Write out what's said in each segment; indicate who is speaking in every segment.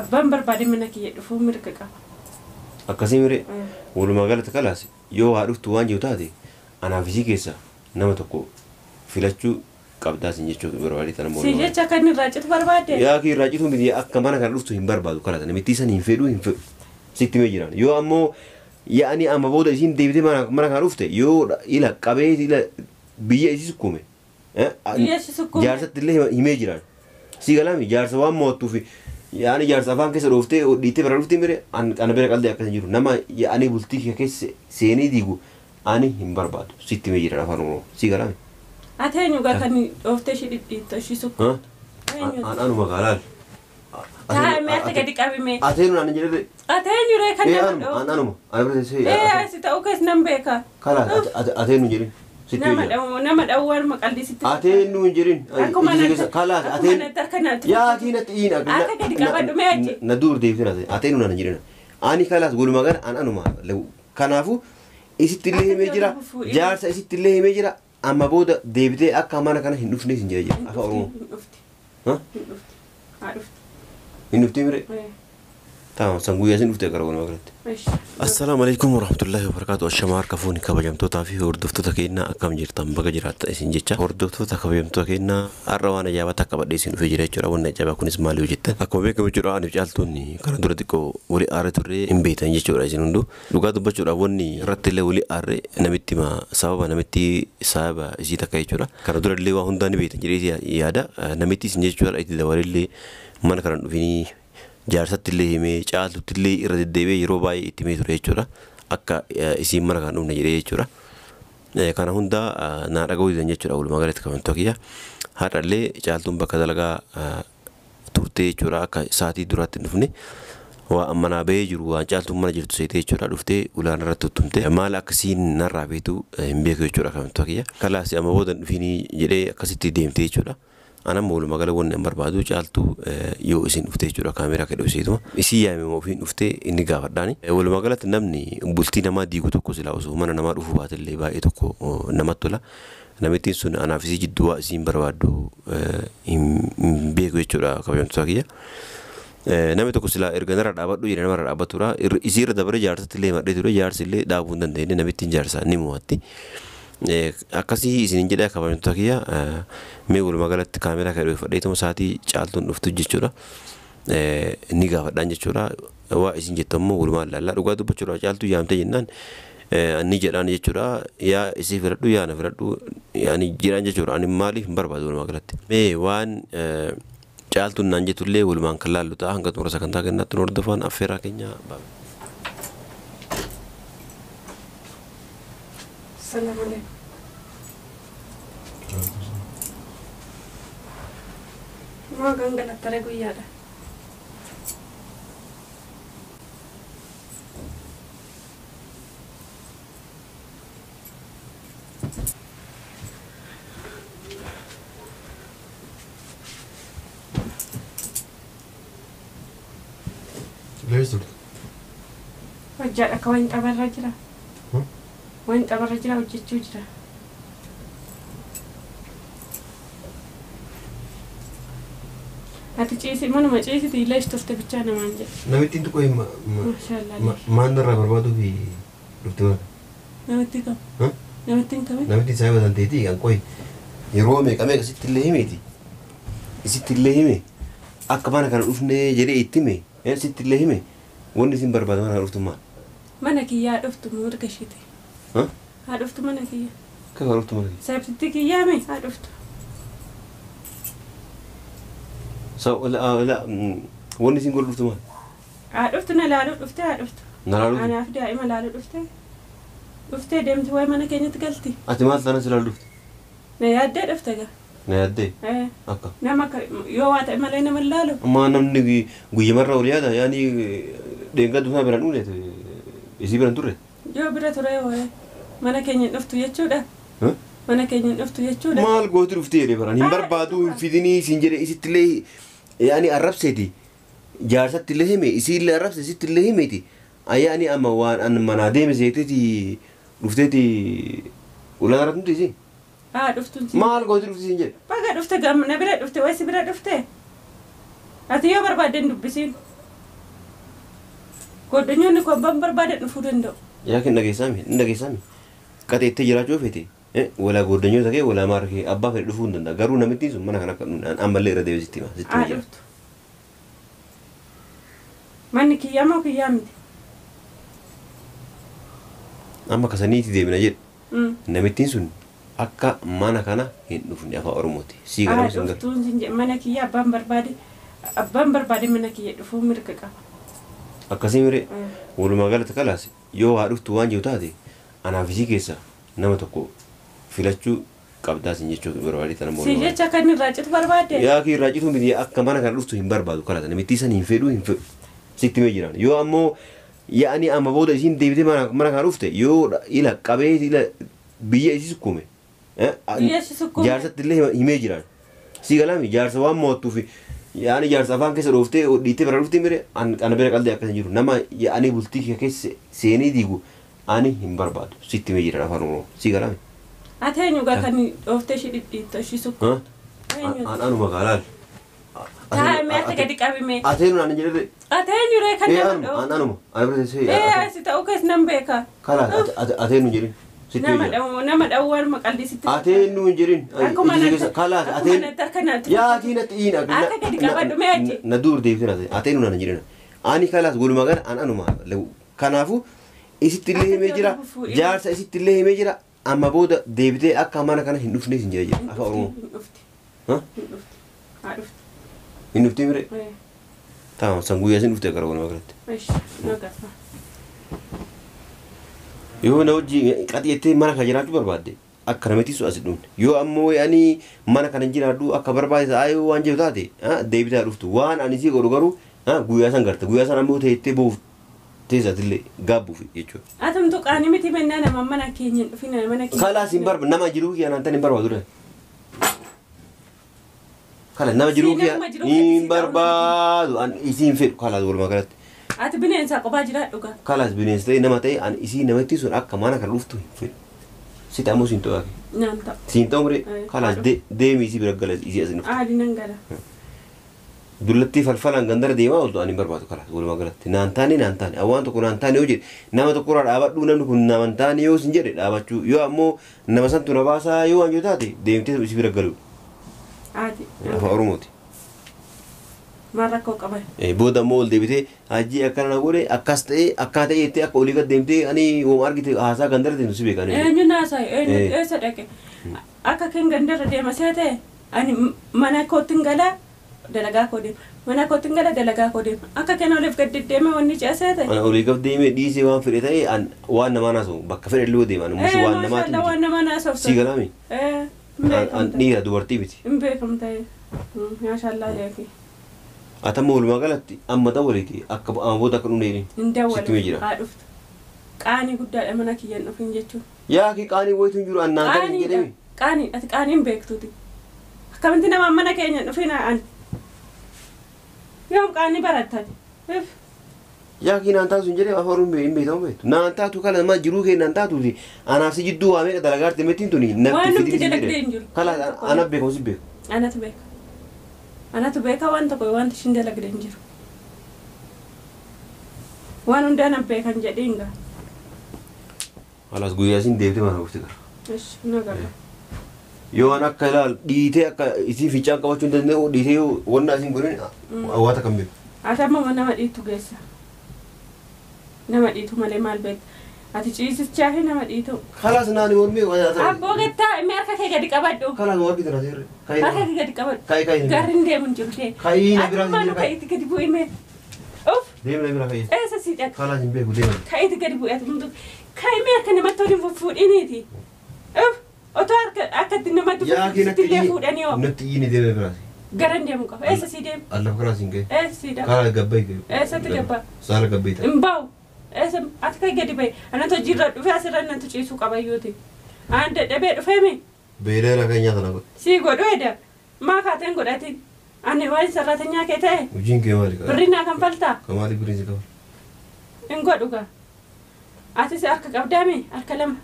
Speaker 1: Abbaan barbaade mana kiyya dhufuu mirga qaba.
Speaker 2: Akkasii miree walumaa galatti kalaas yoo haa dhuftu waan jiru taate anaaf isii keessa nama tokko filachuu qabdaa sin jechuu barbaade tana
Speaker 1: Si jecha kan irraa citu barbaadde?
Speaker 2: Yaa kii irraa cituu miti akka mana kana dhuftu hin barbaadu kalaas namitti san hin fedhu hin fedhu sitti himee jiraan yoo ammoo yaa'anii amma booda isiin deebitee mana kana dhufte yoo ila qabee ila biyya isii sukkuume
Speaker 1: Biyya isii sukkuume.
Speaker 2: Jaarsatti illee himee jiraan si galaami jaarsa waan mo'attuuf yaa'anii jaarsa afaan keessa dhooftee dhiittee bira dhuftee mire ana bira qallee akkas hin jiru nama yaa'anii bultii kee keessa seenii diigu ani hin barbaadu sitti himee jiraan afaan Oromoo si galaami.
Speaker 1: Ati eenyu gaa kan dhooftee ishii dhidhiittu ishii sukkuumtu?
Speaker 2: An anuma kaalaal.
Speaker 1: Taa'imee ati gadi qabime.
Speaker 2: Ati eenyu naan jedhe.
Speaker 1: Ati eenyu ree kan nama
Speaker 2: Anuma
Speaker 1: dhooftu?
Speaker 2: an anuma ana bira teessee.
Speaker 1: Ee si ta'uu keessa nan beeka.
Speaker 2: Kalaas ati eenyu jedhin sitti himee
Speaker 1: Nama
Speaker 2: jira.
Speaker 1: dhawuu nama dhawuu waan qalbii sitti.
Speaker 2: Ati eenyu hin jedhin.
Speaker 1: Akkuma natti
Speaker 2: Kalaas ati
Speaker 1: akkuma natti harka natti.
Speaker 2: Yaa ati natti iin
Speaker 1: Akka gadi qabadhu mee achi.
Speaker 2: Na dur deebitee naase ati eenyu naan jedhin. Ani kalaas walumaa gala an anuma kanaafuu isitti illee himee jira jaarsa isitti illee himee jira amma booda deebitee akka mana kana hin dhufne sin jedhe jira afaan Oromoo.
Speaker 1: Hin dhufti.
Speaker 2: Ha?
Speaker 1: Hin dhufti. Haa dhufti.
Speaker 2: Hin dhufti miree? Tamam san guyyaa sin dhufte gara walumaa galatti.
Speaker 1: Eshi.
Speaker 2: Assalaamu alaikum warahmatullahi wabarakatuh. Ashamaa harka fuuni kabajamtootaa fi hordoftoota keenyaa akkam jirtan baga jiraattan isin jecha. Hordoftoota kabajamtoota keenyaa har'a waan ajaa'ibaa takka qabadhee isin dhufee jira jechuudha. Wanni ajaa'ibaa kunis maali yoo jettan akkuma beekamu jechuudha ani caaltuun kana dura xiqqoo walii aarree turre hin beektan jechuudha isin hunduu. Dhugaa dubbachuudhaaf wanni irratti illee walii aarree namitti hima sababa namitti sababa isii takka jechuudha. Kana dura illee waa hundaa ni beektan jedhee yaada namitti isin jechuudha itti dabalillee mana kana dhufinii jaarsatti illee himee caaltutti illee irra deddeebi'ee yeroo baay'ee itti himee ture jechuudha. Akka isiin mana kana dhufne jedhee jechuudha. Kana hundaa naa dhaga'uu didan jechuudha walumaa galatti kabajamtoota kiyya. Har'a illee caaltuun bakka dalagaa turtee jechuudha akka sa'aatii duraatti hin dhufne. Waa manaa bahee jiru waan caaltuun mana jirtu seetee jechuudha dhuftee ulaan irratti tuttumte maal akkasiin narraa beektu hin beeku jechuudha kabajamtoota kiyya. Kalaas amma booda hin dhufinii jedhee akkasitti deemtee jechuudha. Anam walumaa gala wanni an barbaadu caaltuu yoo isin dhuftee jechuudha kaameeraa kee dhoksiteetuma. Isii yaame immoo ofiin dhuftee inni gaafadhaani. Walumaa galatti namni bultii namaa diigu tokko silaa osoo mana namaa dhufuu baatellee baay'ee tokko namatti tola. Namittiin sun anaaf isii jidduu waa isiin barbaaddu hin beeku jechuudha kabajamtoota kiyya. Namni tokko silaa erga narra dhaabadhu jedhee namarra dhaabbatudha. Isii irra dabaree jaarsatti illee himadhee ture jaarsi illee dhaabuu hin dandeenye namittiin jaarsa ni mo'atti. Akkasii isiniin jedha kabajamtoota kiyya mee walumaa galatti kaameeraa kee dhoofadheetuma sa'aatii caaltuun dhuftu jechuudha. Ni gaafadhaan jechuudha. Waa isin jettu ammoo walumaa ilaallaa dhugaa dubbachuudha caaltuu yaamtee jennaan ni jedhaan jechuudha. Yaa isii filadhu yaa na filadhu yaani jedhaan jechuudha. Ani maaliif hin barbaadu walumaa galatti. Mee waan caaltuun naan jettullee walumaan kan laallu ta'a hanga xumura sagantaa kennaatti nu hordofaan affeeraa keenya baaba.
Speaker 1: Salaam alaikum. Maa gangalattare guyyaadha.
Speaker 2: Leessu.
Speaker 1: Hojjaadha akka waan qabarra jira. Waan qabarra jira hojjechuu jira. Ati ciisi manuma ciisiti leesh turte bichaa namaan jedhe.
Speaker 2: Namittiin xiqqoo hin
Speaker 1: Maashaallah.
Speaker 2: maan irraa barbaaduu fi dhufte mana.
Speaker 1: Namitti kam? Namitti hin kami?
Speaker 2: Namittiin saayiba dandeetii kan qoyi yeroo meeqa meeqa sitti illee himeeti. Isitti illee hime akka mana kana dhufnee jedhee itti hime sitti illee hime wanni isin barbaadu mana kana dhuftu maal?
Speaker 1: Mana kiyyaa dhuftu mirga isheeti. Haa dhuftu mana kiyya.
Speaker 2: Akka haa dhuftu mana kiyya.
Speaker 1: Saayibtitti kiyyaa mee haa dhuftu.
Speaker 2: Wanni isin godhu dhuftu maal?
Speaker 1: Haa dhuftu na laaluu dhufte haa dhuftu.
Speaker 2: Na laaluu?
Speaker 1: Anaaf daa'ima laaluu dhufte. Dhuftee deemti waa'ee mana keenyatti galti.
Speaker 2: Ati maal taana si laaluu dhufte?
Speaker 1: Na yaaddee dhufte gaa.
Speaker 2: Na yaaddee? Akka.
Speaker 1: Nama yoo waa ta'e malee nama hin laalu.
Speaker 2: Ammaa namni guyyamarra ol yaada yaani dheengaddu sana biraan dhufne isii biraan turre.
Speaker 1: Yoo bira ture waa'ee mana keenya hin dhuftu jechuudha. Mana keenya hin dhuftu jechuudha.
Speaker 2: Maal gooti dhuftee jedhee baraan hin barbaadu hin fidinii isin jedhe isitti illee yaani arrabseeti. Jaarsatti illee hime isii illee arrabse isitti illee himeeti. Ayyaani amma waan an manaa deeme seeteeti dhufteeti ulaan irratti nuti isin.
Speaker 1: Haa dhuftu.
Speaker 2: Maal gooti dhufti isin jedhe.
Speaker 1: Baga dhufte na bira dhufte wayi si bira dhufte. Ati yoo barbaadde hin dubbisiin. Goddanyoonni koo abbaan barbaadan dhufuu danda'u.
Speaker 2: Yaa kin dhageessaami hin dhageessaami. Qaxeettee jiraachuu feete walaa goddanyoota kee walaa maara kee abbaa fedhe dhufuu hin danda'a. Garuu namittiin sun mana kana akka ammallee irra deebi'ee sitti hima sitti
Speaker 1: Haa
Speaker 2: hima jira.
Speaker 1: dhuftu. Manni kiyyaa moo kiyyaa miti?
Speaker 2: Amma kasaniitti deemina jedhe. Namittiin sun akka mana kana hin dhufne afaan Oromooti. Sii
Speaker 1: Haa
Speaker 2: gara sun gara.
Speaker 1: dhuftuun sin jedhe mana kiyya abbaan barbaade mana kiyya dhufuu mirga qaba.
Speaker 2: Akkasii miree walumaa galatti kalaas yoo haa dhuftu waan jiru taate anaaf isii keessa nama tokko filachuu qabdaa sin jechuu barbaade tana
Speaker 1: Si
Speaker 2: walumaa galatti.
Speaker 1: jecha akka inni irraa citu barbaadde?
Speaker 2: Yaa kii irraa cituu miti akka mana kana dhuftu hin barbaadu kalaas namittii san hin fedhuu hin fedhu. Sitti himee jiraan yoo ammoo yaa'anii amma booda isiin deebitee mana kana dhufte yoo ila qabee ila biyya isii sukkuume.
Speaker 1: Biyya isii sukkuume?
Speaker 2: Jaarsatti illee himee jiraan. Si galaami jaarsa waan mo'attuuf yaa'anii jaarsa afaan keessa dhooftee dhiittee bira dhuftee mire ana bira qaltee akkas hin jiru nama yaa'anii bultii kee keessa seenee diigu ani hin barbaadu sitti himee jiraan afaan Oromoo si galaami.
Speaker 1: Ati eenyu gaa kan dhooftee ishii dhidhiittu ishii sukkuumtu? Eenyu?
Speaker 2: An anuma gaalaal.
Speaker 1: Taa'imee ati gadi qabime.
Speaker 2: Ateenuu naan jedhee.
Speaker 1: Ati eenyu ree kan
Speaker 2: Ee
Speaker 1: nama
Speaker 2: anuma
Speaker 1: dhooftu?
Speaker 2: an anuma ana bira teessee.
Speaker 1: Ee si ta'uu keessa nan beeka.
Speaker 2: Kalaas ateenuu jedhin sitti himee
Speaker 1: Nama
Speaker 2: jira.
Speaker 1: dhawuu nama dhawuu waan maqalli sitti.
Speaker 2: Ateenuu hin jedhin.
Speaker 1: Akkuma natti
Speaker 2: Kalaas
Speaker 1: akkuma
Speaker 2: ateen.
Speaker 1: natti harka natti.
Speaker 2: Yaa kii natti iin
Speaker 1: Akka gadi qabadhu mee achi.
Speaker 2: Na dur deebitee natti ateenuu naan jedhin. Ani kalaas walumaa gala an anuma kanaafuu isitti illee himee jira jaarsa isitti illee himee jira amma booda deebitee akka mana kana hin dhufne sin jedhe jira afaan Oromoo.
Speaker 1: Hin dhufti.
Speaker 2: Ha?
Speaker 1: Hin dhufti. Haa dhufti.
Speaker 2: Hin dhuftee mire?
Speaker 1: Ee,
Speaker 2: Tamam san guyyaa sin dhuftee gara walumaa galatti.
Speaker 1: Ish na gafa.
Speaker 2: Yoo na hojii qaxeettee mana kana jiraachuu barbaadde akka namatti sun as hin dhufne yoo ammoo ani mana kana hin jiraadhu akka barbaade ta'aa yoo waan jiru taate deebitaa dhuftu waan ani sii godhu garuu guyyaa san garta guyyaa san ammoo teettee boof teessatillee gaabbuuf jechuudha.
Speaker 1: Atumtu qaanii miti mennaa nama mana keenya hin dhufin mana keenya.
Speaker 2: Kalaas hin barbaadu nama jiruu kiyya naan tan hin barbaadu dha. Kala nama jiruu
Speaker 1: Sii
Speaker 2: kiyya
Speaker 1: nama jiruu kee
Speaker 2: hin
Speaker 1: sii ta'uu
Speaker 2: barbaadu an isii hin fedhu kalaas walumaa galatti.
Speaker 1: Ati bineensa kophaa jiraadhu gaa.
Speaker 2: Kalaas bineensa ta'e nama ta'e an isii namatti sun akka mana kana dhuftu hin fedhu. Sitti ammoo siin ta'u
Speaker 1: Naan ta'u.
Speaker 2: siin ta'u mure
Speaker 1: Eh,
Speaker 2: kalaas deemii isii bira gala isii as hin dhuftu.
Speaker 1: Aadi nan gala.
Speaker 2: Dullattii falfalaan gandara deemaa ooltu ani hin barbaadu kalaas walumaa galatti. Naan taane naan taane waan tokko naan taane yoo jedhe nama tokko irraa dhaabadhu namni kun nama hin taane yoo sin jedhe dhaabachuu yoo ammoo nama santu na baasaa yoo waan jiru taate deemtee isii bira galu.
Speaker 1: Aadi.
Speaker 2: Afaan Oromooti.
Speaker 1: Maal rakkoo qaban?
Speaker 2: Booda ammoo ol deebitee hajji akkana na godhe akkas ta'e akkaa ta'e jettee akka olii gad deemtee ani wooma argite haasaa gandara deemtu si beekan.
Speaker 1: Eenyu naasaye eenyu
Speaker 2: Eh.
Speaker 1: eessa dhaqe? Akka kan gandarra deema see ta'e ani mana kootti gala dalagaa koo deema. Mana kootti gala dalagaa koo deema. Akka kan oliif gad deddeema wanni ce'ee ta'e.
Speaker 2: Ana olii gad deemee dhiisee waan fedhe ta'e an waan namaa naasamu bakka fedhe illee deema ani musu waan namaati
Speaker 1: Maashaallah waan
Speaker 2: miti.
Speaker 1: namaa naasoftu.
Speaker 2: Si galaami?
Speaker 1: Eh, hin
Speaker 2: An
Speaker 1: beekamta.
Speaker 2: dhiira dubartii miti.
Speaker 1: Hin beekamta. Maashaallah jeeki.
Speaker 2: Atamma walumaa galatti amma dawwaleeti akka amma booda akka dhumne
Speaker 1: Hin
Speaker 2: sitti himee
Speaker 1: dawwalu.
Speaker 2: jira.
Speaker 1: Haa dhuftu. Qaanii guddaadha mana kiyyan dhufin jechuun.
Speaker 2: Yaa kee qaanii wayitu hin jiru an naan ta'e hin
Speaker 1: Qaaniidha.
Speaker 2: jedhemi.
Speaker 1: Qaanii ati qaanii hin beektuuti. Akkamitti nama mana keenya hin dhufin ani. Yoom qaanii barattati? If
Speaker 2: Yaa kee naan taatu hin jedhee afaan Oromoo hin beekamu beektu. Naan taatu kana nama jiruu kee naan taatuuti anaaf si jidduu waa meeqa dalagaarte mettiin tuni
Speaker 1: Waan
Speaker 2: natti
Speaker 1: nuti
Speaker 2: fidii si
Speaker 1: dalagdee
Speaker 2: jedhe.
Speaker 1: hin jiru.
Speaker 2: Kalaas ana beekamu si beeku.
Speaker 1: Anatu beeka. Anatu beeka waan tokko wanti ishiin dalagde hin jiru. Waan hundaa nan beekan jedheen gaa.
Speaker 2: Kalaas guyyaa isin deebitee mana dhufte gara.
Speaker 1: Ish na gala.
Speaker 2: Yoo waan akka ilaal dhiitee akka isii fincaan qabachuu hin danda'u dhiitee yoo wanna isin godhin hawaasa kan beeku.
Speaker 1: Ati amma nama dhiitu geessa. Nama dhiitu malee maal beekta? Ati ciisichaa fi nama dhiitu.
Speaker 2: Kalaas naani mormee
Speaker 1: Abboo gattaa inni harka kee gadi qabadhu.
Speaker 2: Kalaas warri tana seerre.
Speaker 1: Harka kee gadi qabadhu.
Speaker 2: Kayi kayi.
Speaker 1: Gaarri hin deemu hin jiru dee.
Speaker 2: Kayi na biraa
Speaker 1: Ati
Speaker 2: hin
Speaker 1: maal ka'iitti gadi bu'i mee? Uff
Speaker 2: Deemna bira kayi.
Speaker 1: eessa sii dhaqa?
Speaker 2: Kalaas hin beeku deemna.
Speaker 1: Ka'iitti gadi bu'i ati hunduu. Ka'i mee harka namatti waliin fuffuudhiniiti. Uff otoo harka akka itti namatti
Speaker 2: Yaa kee
Speaker 1: fuffuudhitti illee fuudhanii hoo.
Speaker 2: natti iyyini deemna biraas.
Speaker 1: Gara hin deemu qaba. Eessa sii deemu?
Speaker 2: Allaaf kalaas hin gahe.
Speaker 1: Eessa sii dhaqa?
Speaker 2: Kalaas gabbayi gahe.
Speaker 1: Eessatti gabbaa?
Speaker 2: Saala gabbayi ta'a.
Speaker 1: Hin bahu. Eessa ati kan gadi bahi. Anatu hojiirra dhufee asirra natu ciisuu qabayyuuti. Aan dadhabee dhufee mee?
Speaker 2: Beelaa kan nyaata na godhe.
Speaker 1: Sii godhu eda. Maa kaateen godhatin? Ani waan sarratanyaa kee ta'e
Speaker 2: Hojiin kee maali?
Speaker 1: birrii naa kan faltaa?
Speaker 2: Ka maali birrii si qaba?
Speaker 1: Hin godhu gaa. Atis harka qabdaami? Harka lama.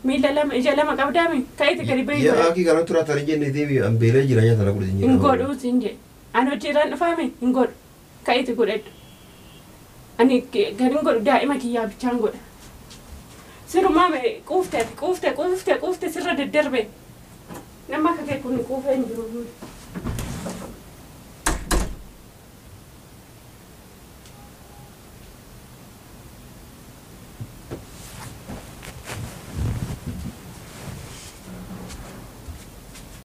Speaker 1: Miila lama, ija lama qabdaami? Ka'iiti gadi bahi
Speaker 2: Yaa
Speaker 1: godhadhu.
Speaker 2: kee kana turaa tana jenne deebi an beelee jira nyaata na godhe sin
Speaker 1: Hin godhu siin jedhe. Ani hojiirraan dhufaami? Hin godhu. Ka'iiti godhadhu. Ani ganin godhu daa'ima kiyyaa bichaan godha. Sirumaa quufte ati, quufte, quufte, quufte, sirra daddarbe. Nama akka kee kun quufee hin jiru.